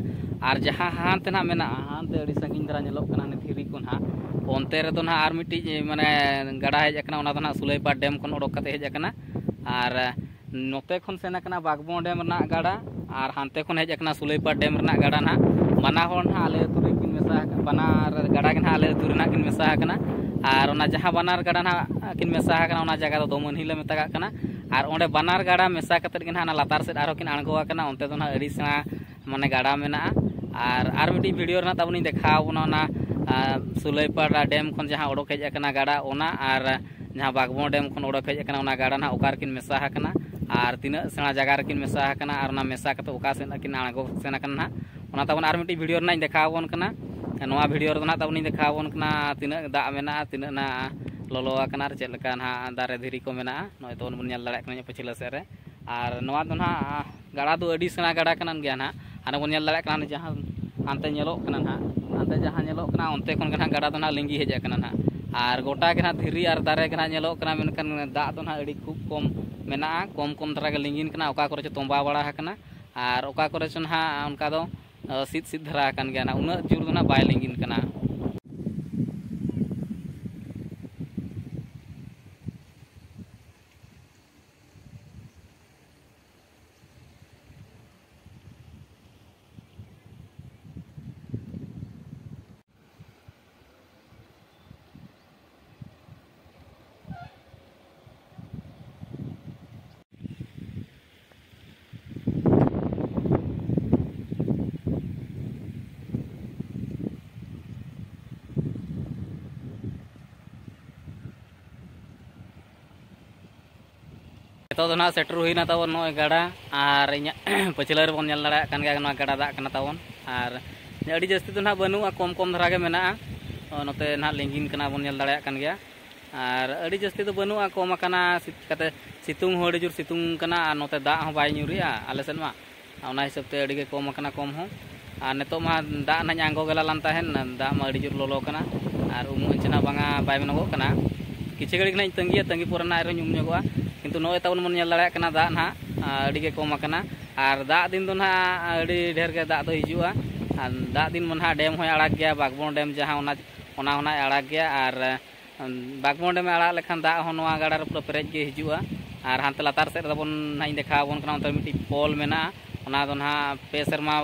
ᱟᱨ ᱡᱟᱦᱟᱸ ᱦᱟᱱᱛᱮ ᱱᱟᱦᱟᱜ ᱢᱮᱱᱟᱜᱼᱟ, ᱦᱟᱱᱛᱮ ᱟᱹᱰᱤ ᱥᱟᱺᱜᱤᱧ ᱫᱷᱟᱨᱟ ᱧᱮᱞᱚᱜ ᱠᱟᱱᱟ, ᱦᱟᱱᱮ ᱫᱷᱤᱨᱤ ᱠᱚ ᱱᱟᱦᱟᱜ, ᱚᱱᱛᱮ ᱨᱮᱫᱚ ᱱᱟᱦᱟᱜ ᱟᱨ ᱢᱤᱫᱴᱤᱡ, ᱢᱟᱱᱮ, ᱜᱟᱰᱟ ᱦᱮᱡ ᱟᱠᱟᱱᱟ, ᱚᱱᱟ ᱫᱚ ᱱᱟᱦᱟᱜ ᱥᱩᱞᱟᱹᱭᱯᱟᱲ ᱰᱮᱢ ᱠᱷᱚᱱ ᱚᱰᱚᱠ ᱠᱟᱛᱮ ᱦᱮᱡ ᱟᱠᱟᱱᱟ᱾ ᱟᱨ ᱱᱚᱛᱮ ᱠᱷᱚᱱ ᱥᱮᱱ ᱟᱠᱟᱱᱟ ᱵᱟᱜᱽᱢᱚ ᱰᱮᱢ ᱨᱮᱱᱟᱜ ᱜᱟᱰᱟ, ᱟᱨ ᱦᱟᱱᱛᱮ ᱠᱷᱚᱱ ᱦᱮᱡ ᱟᱠᱟᱱᱟ ᱥᱩᱞᱟᱹᱭᱯᱟᱲ ᱰᱮᱢ ᱨᱮᱱᱟᱜ ᱜᱟᱰᱟ ᱱᱟᱦᱟᱜ᱾ ᱵᱟᱱᱟ ᱦᱚᱲ ᱱᱟᱦᱟᱜ ᱟᱞᱮ ᱟᱹᱛᱩ ᱨᱮᱠᱤᱱ ᱢᱮᱥᱟ ᱟᱠᱟᱱᱟ, ᱵᱟᱱᱟᱨ ᱜᱟᱰᱟ ᱜᱮ ᱱᱟᱦᱟᱜ ᱟᱞᱮ ᱟᱹᱛᱩ ᱨᱮᱱᱟᱜ ᱠᱤᱱ ᱢᱮᱥᱟ ᱟᱠᱟᱱᱟ᱾ ᱟᱨ ᱚᱱᱟ ᱡᱟᱦᱟᱸ ᱵᱟᱱᱟᱨ ᱜᱟᱰᱟ ᱱᱟᱦᱟᱜ ᱠᱤᱱ ᱢᱮᱥᱟ ᱟᱠᱟᱱᱟ, ᱚᱱᱟ ᱡᱟᱭᱜᱟ ᱫᱚ ᱫᱚᱢᱟᱹᱱᱦᱤ ᱞᱮ ᱢᱮᱛᱟᱜᱟᱜ ᱠᱟᱱᱟ᱾ ᱟᱨ ᱚᱸᱰᱮ ᱵᱟᱱᱟᱨ ᱜᱟᱰᱟ ᱢᱮᱥᱟ ᱠᱟᱛᱮᱫ ᱜᱮ ᱱᱟᱦᱟᱜ ᱚᱱᱟ ᱞᱟᱛᱟᱨ ᱥᱮᱫ ᱟᱨᱦᱚᱸ ᱠᱤᱱ ᱟᱬᱜᱚ ᱟᱠᱟᱱᱟ᱾ ᱚᱱᱛᱮ ᱫᱚ ᱱᱟᱦᱟᱜ ᱟᱹᱰᱤ ᱥᱮᱬᱟ, ᱢᱟᱱᱮ, ᱜᱟᱰᱟ ᱢᱮᱱᱟᱜᱼᱟ᱾ ᱟᱨ ᱟᱨ ᱢᱤᱫᱴᱤᱡ ᱵᱷᱤᱰᱤᱭᱳ ᱨᱮᱱᱟᱜ ᱛᱟᱵᱚᱱᱤᱧ ᱫᱮᱠᱷᱟᱣ ᱟᱵᱚᱱᱟ ᱚᱱᱟ, ᱟᱨ, ᱥᱩᱞᱟᱹᱭᱯᱟᱲ ᱰᱮᱢ ᱠᱷᱚᱱ ᱡᱟᱦᱟᱸ ᱚᱰᱚᱠ ᱦᱮᱡ ᱟᱠᱟᱱᱟ ᱜᱟᱰᱟ, ᱚᱱᱟ, ᱟᱨ ᱡᱟᱦᱟᱸ ᱵᱟᱜᱽᱢᱚ ᱰᱮᱢ ᱠᱷᱚᱱ ᱚᱰᱚᱠ ᱦᱮᱡ ᱟᱠᱟᱱᱟ ᱚᱱᱟ ᱜᱟᱰᱟ ᱱᱟᱦᱟᱜ ᱚᱠᱟ ᱨᱮᱠᱤᱱ ᱢᱮᱥᱟ ᱟᱠᱟᱱᱟ, ᱟᱨ ᱛᱤᱱᱟᱹᱜ ᱥᱮᱬᱟ ᱡᱟᱭᱜᱟ ᱨᱮᱠᱤᱱ ᱢᱮᱥᱟ ᱟᱠᱟᱱᱟ, ᱟᱨ ᱚᱱᱟ ᱢᱮᱥᱟ ᱠᱟᱛᱮ ᱚᱠᱟ ᱥᱮᱫ ᱠᱤᱱ ᱟᱬᱜᱚ ᱥᱮᱱ ᱟᱠᱟᱱᱟ ᱱᱟᱦᱟᱜ, ᱚᱱᱟ ᱛᱟᱵᱚᱱ ᱟᱨ ᱢᱤᱫᱴᱤᱡ ᱵᱷᱤᱰᱤᱭᱳ ᱨᱮᱱᱟᱜ ᱤᱧ ᱫᱮᱠᱷᱟᱣ ᱟᱵᱚᱱ ᱠᱟᱱᱟ᱾ ᱱᱚᱣᱟ ᱵᱷᱤᱰᱤᱭᱳ ᱨᱮᱫᱚ ᱱᱟᱦᱟᱜ ᱛᱟᱵᱚᱱ ᱤᱧ ᱫᱮᱠᱷᱟᱣ ᱟᱵᱚᱱ ᱠᱟᱱᱟ ᱛᱤᱱᱟᱹᱜ ᱫᱟᱜ ᱢᱮᱱᱟᱜᱼᱟ, ᱛᱤᱱᱟᱹᱜ ᱱᱟᱜ ᱞᱚᱞᱚ ᱟᱠᱟᱱᱟ ᱟᱨ ᱪᱮᱫ ᱞᱮᱠᱟ ᱱᱟᱦᱟᱜ ᱫᱟᱨᱮ ᱫᱷᱤᱨᱤ ᱠᱚ ᱢᱮᱱᱟᱜᱼᱟ᱾ ᱱᱚᱜᱼᱚᱭ ᱛᱟᱵᱚᱱ ᱵᱚᱱ ᱧᱮᱞ ᱫᱟᱲᱮᱭᱟᱜ ᱠᱟᱱᱟ ᱤᱧᱟᱹᱜ ᱯᱟᱹᱪᱷᱞᱟᱹ ᱥᱮᱫ ᱨᱮ᱾ ᱟᱨ ᱱᱚᱣᱟ ᱫᱚ ᱱᱟᱦᱟᱜ ᱜᱟᱰᱟ ᱫᱚ ᱟᱹᱰᱤ ᱥᱮᱬᱟ ᱜᱟᱰᱟ ᱠᱟᱱ ᱜᱮᱭᱟ ᱱᱟᱦᱟᱜ᱾ ᱦᱟᱱᱮ ᱵᱚᱱ ᱧᱮᱞ ᱫᱟᱲᱮᱭᱟᱜ ᱠᱟᱱᱟ, ᱦᱟᱱᱮ ᱡᱟᱦᱟᱸ ᱦᱟᱱᱛᱮ ᱧᱮᱞᱚᱜ ᱠᱟᱱᱟ ᱱᱟᱦᱟᱜ, ᱦᱟᱱᱛᱮ ᱡᱟᱦᱟᱸ ᱧᱮᱞᱚᱜ ᱠᱟᱱᱟ ᱚᱱᱛᱮ ᱠᱷᱚᱱ ᱜᱮ ᱱᱟᱦᱟᱜ ᱜᱟᱰᱟ ᱫᱚ ᱱᱟᱦᱟᱜ ᱞᱤᱸᱜᱤ ᱦᱮᱡ ᱟᱠᱟᱱᱟ ᱱᱟᱦᱟᱜ᱾ ᱟᱨ ᱜᱚᱴᱟ ᱜᱮ ᱱᱟᱦᱟᱜ ᱫᱷᱤᱨᱤ ᱟᱨ ᱫᱟᱨᱮ ᱜᱮ ᱱᱟᱦᱟᱜ ᱧᱮᱞᱚᱜ ᱠᱟᱱᱟ, ᱢᱮᱱᱠᱷᱟᱱ ᱫᱟᱜ ᱫᱚ ᱱᱟᱦᱟᱜ ᱟᱹᱰᱤ ᱠᱷᱩᱵ ᱠᱚᱢ ᱢᱮᱱᱟᱜᱼᱟ, ᱠᱚᱢ ᱠᱚᱢ ᱫᱷᱟᱨᱟ ᱜᱮ ᱞᱤᱸᱜᱤᱱ ᱠᱟᱱᱟ, ᱚᱠᱟ ᱠᱚᱨᱮ ᱪᱚ ᱛᱚᱸᱵᱟ ᱵᱟᱲᱟ ᱟᱠᱟᱱᱟ᱾ ᱟᱨ ᱚᱠᱟ ᱠᱚᱨᱮ ᱪᱚ ᱱᱟᱦᱟᱜ ᱚᱱᱠᱟ ᱫᱚ, ᱚ, ᱥᱤᱫ ᱥᱤᱫ ᱫᱷᱟᱨᱟ ᱟᱠᱟᱱ ᱜᱮᱭᱟ ᱱᱟᱦᱟᱜ, ᱩᱱᱟᱹᱜ ᱡᱳᱨ ᱫᱚ ᱱᱟᱦᱟᱜ ᱵᱟᱭ ᱞᱤᱸᱜᱤᱱ ᱠᱟᱱᱟ᱾ ᱱᱤᱛᱚᱜ ᱫᱚ ᱱᱟᱦᱟᱜ ᱥᱮᱴᱮᱨ ᱦᱩᱭᱱᱟ ᱛᱟᱵᱚᱱ ᱱᱚᱜᱼᱚᱭ ᱜᱟᱰᱟ, ᱟᱨ ᱤᱧᱟᱹᱜ ᱯᱟᱹᱪᱷᱞᱟᱹ ᱨᱮᱵᱚᱱ ᱧᱮᱞ ᱫᱟᱲᱮᱭᱟᱜ ᱠᱟᱱ ᱜᱮᱭᱟ, ᱱᱚᱣᱟ ᱜᱟᱰᱟ ᱫᱟᱜ ᱠᱟᱱᱟ ᱛᱟᱵᱚᱱ᱾ ᱟᱨ ᱟᱹᱰᱤ ᱡᱟᱹᱥᱛᱤ ᱫᱚ ᱱᱟᱦᱟᱜ ᱵᱟᱹᱱᱩᱜᱼᱟ, ᱠᱚᱢ ᱠᱚᱢ ᱫᱷᱟᱨᱟ ᱜᱮ ᱢᱮᱱᱟᱜᱼᱟ᱾ ᱱᱚᱛᱮ ᱱᱟᱦᱟᱜ ᱞᱤᱸᱜᱤᱱ ᱠᱟᱱᱟ, ᱵᱚᱱ ᱧᱮᱞ ᱫᱟᱲᱮᱭᱟᱜ ᱠᱟᱱ ᱜᱮᱭᱟ᱾ ᱟᱨ ᱟᱹᱰᱤ ᱡᱟᱹᱥᱛᱤ ᱫᱚ ᱵᱟᱹᱱᱩᱜᱼᱟ, ᱠᱚᱢ ᱟᱠᱟᱱᱟ᱾ ᱪᱤᱠᱟᱹᱛᱮ ᱥᱤᱛᱩᱝ ᱦᱚᱸ ᱟᱹᱰᱤ ᱡᱳᱨ ᱥᱤᱛᱩᱝ ᱠᱟᱱᱟ, ᱟᱨ ᱱᱚᱛᱮ ᱫᱟᱜ ᱦᱚᱸ ᱵᱟᱭ ᱧᱩᱨᱮᱜᱼᱟ ᱟᱞᱮ ᱥᱮᱫ ᱢᱟ᱾ ᱚᱱᱟ ᱦᱤᱥᱟᱹᱵ ᱛᱮ ᱟᱹᱰᱤ ᱜᱮ ᱠᱚᱢ ᱟᱠᱟᱱᱟ, ᱠᱚᱢ ᱦᱚᱸ᱾ ᱟᱨ ᱱᱤᱛᱚᱜ ᱢᱟ ᱫᱟᱜ ᱱᱟᱦᱟᱜ ᱤᱧ ᱟᱬᱜᱚ ᱜᱮᱞᱟ ᱞᱮᱱ ᱛᱟᱦᱮᱱ, ᱫᱟᱜ ᱢᱟ ᱟᱹᱰᱤ ᱡᱳᱨ ᱞᱚᱞᱚ ᱠᱟᱱᱟ, ᱟᱨ ᱩᱢᱩᱜ ᱤᱧ ᱪᱮ ᱱᱟᱦᱟᱜ ᱵᱟᱝᱟ, ᱵᱟᱭ ᱢᱮᱱᱚᱜᱚᱜ ᱠᱟᱱᱟ᱾ ᱠᱤᱪᱷᱩ ᱜᱷᱟᱹᱲᱤᱡ ᱱᱟᱦᱟᱜ ᱤᱧ ᱛᱟᱺᱜᱤᱭᱟ, ᱛᱟᱺᱜᱤ ᱯᱚᱨᱮ ᱱᱟᱦᱟᱜ ᱟᱨᱦᱚᱸᱧ ᱩᱢ ᱧᱚᱜᱚᱜᱼᱟ᱾ ᱠᱤᱱᱛᱩ ᱱᱚᱜᱼᱚᱭ ᱛᱟᱵᱚᱱ ᱵᱚᱱ ᱧᱮᱞ ᱫᱟᱲᱮᱭᱟᱜ ᱠᱟᱱᱟ, ᱫᱟᱜ ᱱᱟᱦᱟᱜ ᱟᱹᱰᱤ ᱜᱮ ᱠᱚᱢ ᱟᱠᱟᱱᱟ᱾ ᱟᱨ ᱫᱟᱜ ᱫᱤᱱ ᱫᱚ ᱱᱟᱦᱟᱜ ᱟᱹᱰᱤ ᱰᱷᱮᱨ ᱜᱮ ᱫᱟᱜ ᱫᱚ ᱦᱤᱡᱩᱜᱼᱟ᱾ ᱟᱨ ᱫᱟᱜ ᱫᱤᱱ ᱢᱟ ᱱᱟᱦᱟᱜ ᱰᱮᱢ ᱦᱚᱸᱭ ᱟᱲᱟᱜ ᱜᱮᱭᱟ, ᱵᱟᱜᱽᱵᱚᱱ ᱰᱮᱢ ᱡᱟᱦᱟᱸ, ᱚᱱᱟ, ᱚᱱᱟ ᱦᱚᱸ ᱱᱟᱦᱟᱜ ᱟᱲᱟᱜ ᱜᱮᱭᱟ᱾ ᱟᱨ ᱵᱟᱜᱽᱵᱚᱱ ᱰᱮᱢᱮ ᱟᱲᱟᱜ ᱞᱮᱠᱷᱟᱱ ᱫᱟᱜ ᱦᱚᱸ ᱱᱚᱣᱟ ᱜᱟᱰᱟ ᱨᱮ ᱯᱩᱨᱟᱹ ᱯᱮᱨᱮᱡ ᱜᱮ ᱦᱤᱡᱩᱜᱼᱟ᱾ ᱟᱨ ᱦᱟᱱᱛᱮ ᱞᱟᱛᱟᱨ ᱥᱮᱫ ᱨᱮᱫᱚ ᱵᱚᱱ ᱱᱟᱦᱟᱜ ᱤᱧ ᱫᱮᱠᱷᱟᱣ ᱟᱵᱚᱱ ᱠᱟᱱᱟ, ᱚᱱᱛᱮ ᱢᱤᱫᱴᱤᱡ ᱯᱳᱞ ᱢᱮᱱᱟᱜᱼᱟ, ᱚᱱᱟ ᱫᱚ ᱱᱟᱦᱟᱜ ᱯᱮ ᱥᱮᱨᱢᱟ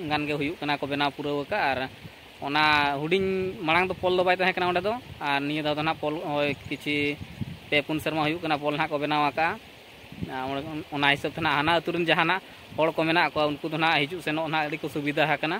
ᱜᱟᱱ ᱜᱮ ᱦᱩᱭᱩᱜ ᱠᱟᱱᱟ ᱠᱚ ᱵᱮᱱᱟᱣ ᱯᱩᱨᱟᱹᱣ ᱟᱠᱟᱫ᱾ ᱟᱨ ᱚᱱᱟ ᱦᱩᱰᱤᱧ ᱢᱟᱲᱟᱝ ᱫᱚ ᱯᱳᱞ ᱫᱚ ᱵᱟᱭ ᱛᱟᱦᱮᱸ ᱠᱟᱱᱟ ᱚᱸᱰᱮ ᱫᱚ, ᱟᱨ ᱱᱤᱭᱟᱹ ᱫᱷᱟᱣ ᱫᱚ ᱱᱟᱦᱟᱜ ᱯᱳᱞ, ᱳᱭ ᱠᱤᱪᱷᱤ ᱯᱮ ᱯᱩᱱ ᱥᱮᱨᱢᱟ ᱦᱩᱭᱩᱜ ᱠᱟᱱᱟ ᱯᱳᱞ ᱱᱟᱦᱟᱜ ᱠᱚ ᱵᱮᱱᱟᱣ ᱟᱠᱟᱫᱼᱟ᱾ ᱟᱨ ᱚᱱᱟ ᱦᱤᱥᱟᱹᱵ ᱛᱮ ᱱᱟᱦᱟᱜ ᱦᱟᱱᱟ ᱟᱹᱛᱩ ᱨᱮᱱ ᱡᱟᱦᱟᱱᱟᱜ ᱦᱚᱲ ᱠᱚ ᱢᱮᱱᱟᱜ ᱠᱚᱣᱟ, ᱩᱱᱠᱩ ᱫᱚ ᱱᱟᱦᱟᱜ ᱦᱤᱡᱩᱜ ᱥᱮᱱᱚᱜ ᱱᱟᱦᱟᱜ ᱟᱹᱰᱤ ᱠᱚ ᱥᱩᱵᱤᱫᱷᱟ ᱟᱠᱟᱱᱟ᱾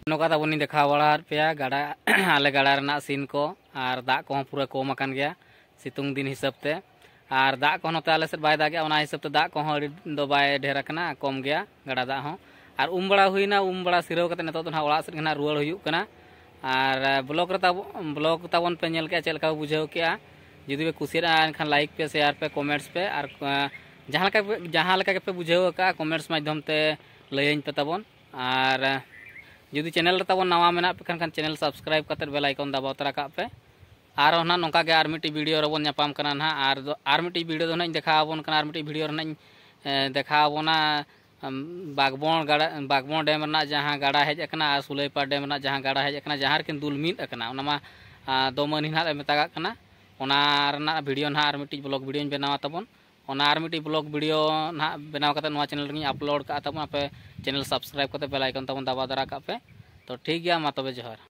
ᱱᱚᱝᱠᱟ ᱛᱟᱵᱚᱱᱤᱧ ᱫᱮᱠᱷᱟᱣ ᱵᱟᱲᱟ ᱟᱫ ᱯᱮᱭᱟ ᱜᱟᱰᱟ, ᱟᱞᱮ ᱜᱟᱰᱟ ᱨᱮᱱᱟᱜ scene ᱠᱚ, ᱟᱨ ᱫᱟᱜ ᱠᱚᱦᱚᱸ ᱯᱩᱨᱟᱹ ᱠᱚᱢ ᱟᱠᱟᱱ ᱜᱮᱭᱟ ᱥᱤᱛᱩᱝ ᱫᱤᱱ ᱦᱤᱥᱟᱹᱵ ᱛᱮ᱾ ᱟᱨ ᱫᱟᱜ ᱠᱚᱦᱚᱸ ᱱᱚᱛᱮ ᱟᱞᱮ ᱥᱮᱫ ᱵᱟᱭ ᱫᱟᱜᱮᱜᱼᱟ, ᱚᱱᱟ ᱦᱤᱥᱟᱹᱵ ᱛᱮ ᱫᱟᱜ ᱠᱚᱦᱚᱸ ᱟᱹᱰᱤ ᱫᱚ ᱵᱟᱭ ᱰᱷᱮᱨ ᱟᱠᱟᱱᱟ, ᱠᱚᱢ ᱜᱮᱭᱟ ᱜᱟᱰᱟ ᱫᱟᱜ ᱦᱚᱸ᱾ ᱟᱨ ᱩᱢ ᱵᱟᱲᱟ ᱦᱩᱭᱱᱟ, ᱩᱢ ᱵᱟᱲᱟ ᱥᱤᱨᱟᱹᱣ ᱠᱟᱛᱮ ᱱᱤᱛᱚᱜ ᱫᱚ ᱱᱟᱦᱟᱜ ᱚᱲᱟᱜ ᱥᱮᱫ ᱜᱮ ᱱᱟᱦᱟᱜ ᱨᱩᱣᱟᱹᱲ ᱦᱩᱭᱩᱜ ᱠᱟᱱᱟ᱾ ᱟᱨ vlog ᱨᱮ ᱛᱟᱵᱚ-, vlog ᱛᱟᱵᱚᱱ ᱯᱮ ᱧᱮᱞ ᱠᱮᱜᱼᱟ, ᱪᱮᱫ ᱞᱮᱠᱟ ᱯᱮ ᱵᱩᱡᱷᱟᱹᱣ ᱠᱮᱜᱼᱟ᱾ ᱡᱩᱫᱤ ᱯᱮ ᱠᱩᱥᱤᱭᱟᱜᱼᱟ, ᱮᱱᱠᱷᱟᱱ like ᱯᱮ, share ᱯᱮ, comments ᱯᱮ, ᱟᱨ, ᱟᱸ, ᱡᱟᱦᱟᱸ ᱞᱮᱠᱟ ᱯᱮ, ᱡᱟᱦᱟᱸ ᱞᱮᱠᱟ ᱜᱮᱯᱮ ᱵᱩᱡᱷᱟᱹᱣ ᱟᱠᱟᱫᱼᱟ, comments ᱢᱟᱫᱽᱫᱷᱚᱢ ᱛᱮ ᱞᱟᱹᱭᱟᱹᱧ ᱯᱮ ᱛᱟᱵᱚᱱ᱾ ᱟᱨ, ᱟᱸ, ᱡᱩᱫᱤ channel ᱨᱮ ᱛᱟᱵᱚᱱ ᱱᱟᱣᱟ ᱢᱮᱱᱟᱜ ᱯᱮ ᱠᱷᱟᱱ, ᱠᱷᱟᱱ channel subscribe ᱠᱟᱛᱮᱫ bell icon ᱫᱟᱵᱟᱣ ᱛᱚᱨᱟ ᱠᱟᱜ ᱯᱮ᱾ ᱟᱨᱦᱚᱸ ᱱᱟᱦᱟᱜ ᱱᱚᱝᱠᱟ ᱜᱮ ᱟᱨ ᱢᱤᱫᱴᱤᱡ video ᱨᱮᱵᱚᱱ ᱧᱟᱯᱟᱢ ᱠᱟᱱᱟ ᱱᱟᱦᱟᱜ᱾ ᱟᱨ ᱫᱚ, ᱟᱨ ᱢᱤᱫᱴᱤᱡ video ᱫᱚ ᱱᱟᱦᱟᱜ ᱤᱧ ᱫᱮᱠᱷᱟᱣ ᱟᱵᱚᱱ ᱠᱟᱱᱟ, ᱟᱨ ᱢᱤᱫᱴᱤᱡ video ᱨᱮ ᱱᱟᱦᱟᱜ ᱤᱧ, ᱮ, ᱫᱮᱠᱷᱟᱣ ᱟᱵᱚᱱᱟ, ᱟᱢ, ᱵᱟᱜᱽᱵᱚᱬ ᱜᱟᱰᱟ, ᱵᱟᱜᱽᱵᱚᱬ dam ᱨᱮᱱᱟᱜ ᱡᱟᱦᱟᱸ ᱜᱟᱰᱟ ᱦᱮᱡ ᱟᱠᱟᱱᱟ ᱟᱨ ᱥᱩᱞᱟᱹᱭᱯᱟᱲ dam ᱨᱮᱱᱟᱜ ᱡᱟᱦᱟᱸ ᱜᱟᱰᱟ ᱦᱮᱡ ᱟᱠᱟᱱᱟ, ᱡᱟᱦᱟᱸ ᱨᱮᱠᱤᱱ ᱫᱩᱞ ᱢᱤᱫ ᱟᱠᱟᱱᱟ, ᱚᱱᱟ ᱢᱟ, ᱟ, ᱫᱚᱢᱟᱹᱱᱤ ᱱᱟᱦᱟᱜ ᱞᱮ ᱢᱮᱛᱟᱜᱟᱜ ᱠᱟᱱᱟ᱾ ᱚᱱᱟ ᱨᱮᱱᱟᱜ video ᱱᱟᱦᱟᱜ ᱟᱨ ᱢᱤᱫᱴᱤᱡ vlog videoᱧ ᱵᱮᱱᱟᱣᱟ ᱛᱟᱵᱚᱱ᱾ ᱚᱱᱟ ᱟᱨ ᱢᱤᱫᱴᱤᱡ vlog video ᱱᱟᱦᱟᱜ ᱵᱮᱱᱟᱣ ᱠᱟᱛᱮ ᱱᱚᱣᱟ channel ᱨᱮᱜᱮᱧ upload ᱠᱟᱜᱼᱟ ᱛᱟᱵᱚᱱ᱾ ᱟᱯᱮ channel subscribe ᱠᱟᱛᱮ bell icon ᱛᱟᱵᱚᱱ ᱫᱟᱵᱟᱣ ᱫᱟᱨᱟ ᱠᱟᱜ ᱯᱮ᱾ ᱛᱚ ᱴᱷᱤᱠ ᱜᱮᱭᱟ, ᱢᱟ ᱛᱚᱵᱮ ᱡᱚᱦᱟᱨ᱾